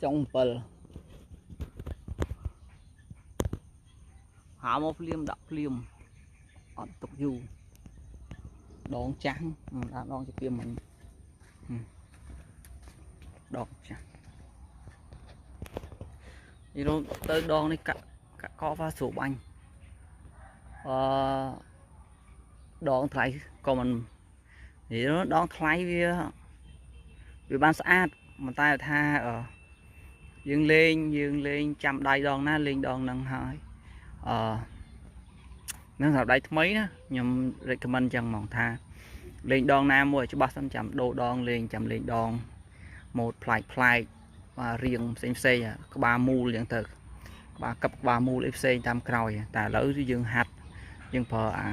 ចុង7ហាមកភ្លាមដាក់ភ្លាមអត់ទុកយូរដងចាស់ដាក់ដងជាពីមិញដងចាស់និយាយទៅដងនេះកាក់កាក់កហ្វាស្រួលបាញ់អឺដងថ្លៃក៏មិននិយាយដងថ្លៃវាវាបានស្អាតប៉ុន្តែថាយើងលេងយើងលេងចាំដៃដងណាលេងដងហ្នឹងហើយអឺនឹងសម្រាប់ដៃថ្មីណាខ្ញុំ recommend ចឹងហ្មងថាលេងដងណាមួយឲ្យច្បាស់សិនចាំដូរដងលេងចាំលេងដងម៉ូតប្លែកប្លែកបាទរៀងផ្សេងផ្សេងក្បាលមូលចឹងទៅក្បាលកឹបក្បាលមូលអីផ្សេងតាមក្រោយតែឥឡូវយើងហាត់យើងប្រើអា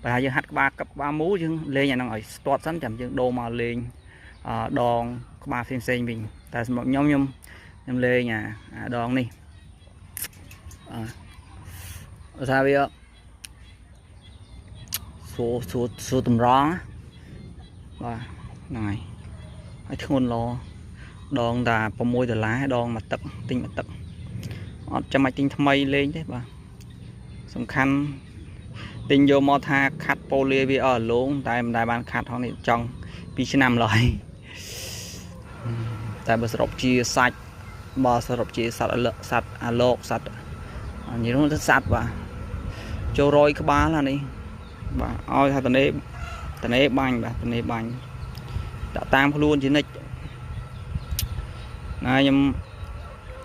បើថាយើងហាត់ក្បាលកឹបក្បាលមូលយើងលេងអាហ្នឹងឲ្យស្ទាត់សិនចាំយើងដូរមកលេងដងក្បាលផ្សេងផ្សេងវិញតែសម្រាប់ខ្ញុំខ្ញុំខ្ញុំលេងអាអាដងនេះអឺថាវាស្រួលស្រួលស្រួលតម្រង់បាទហ្នឹងហើយហើយធ្ងន់ល្អដងតា6ដុល្លារដងមួយទឹកទិញមួយទឹកអត់ចាំបាច់ទិញថ្មីលេងទេបាទសំខាន់ទិញយកមកថាខាត់ប៉ូលាវាអស់លងតែមិនដែលបានខាត់ហងនេះចង់2ឆ្នាំឡើយតែបើសរុបជាសាច់បើសរុបជាសត្វសត្វអាលោកសត្វនិយាយទៅសត្វបាទចូលរយក្បាលអានេះបាទឲ្យថាតនេតនេបាញ់បាទតនេបាញ់ដាក់តាមខ្លួនជានិច្ចណាខ្ញុំ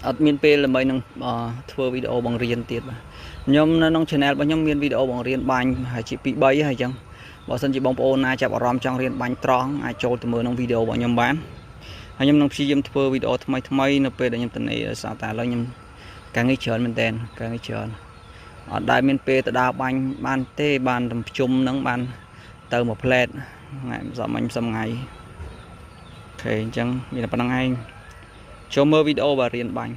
អត់មានពេលដើម្បីនឹងធ្វើវីដេអូបង្រៀនទៀតបាទខ្ញុំនៅក្នុង channel របស់ខ្ញុំមានវីដេអូបង្រៀនបាញ់ហើយជា2 3ហើយអញ្ចឹងបើសិនជាបងប្អូនណាចាប់អារម្មណ៍ចង់រៀនបាញ់ត្រង់អាចចូលទៅមើលក្នុងវីដេអូរបស់ខ្ញុំបានហើយខ្ញុំនឹងព្យាយាមធ្វើវីដេអូថ្មីថ្មីនៅពេលដែលខ្ញុំតនេដោយសារតែឥឡូវខ្ញុំការងារច្រើនមែនតើការងារច្រើនអត់ដែលមានពេលទៅដើរបាញ់បានទេបានតែប្រជុំនឹងបានទៅមួយផ្លែតថ្ងៃម្សិលមិញម្សិលថ្ងៃអូខេអញ្ចឹងមានតែប៉ុណ្្នឹងឯងចូលមើលវីដេអូបាទរៀនបាញ់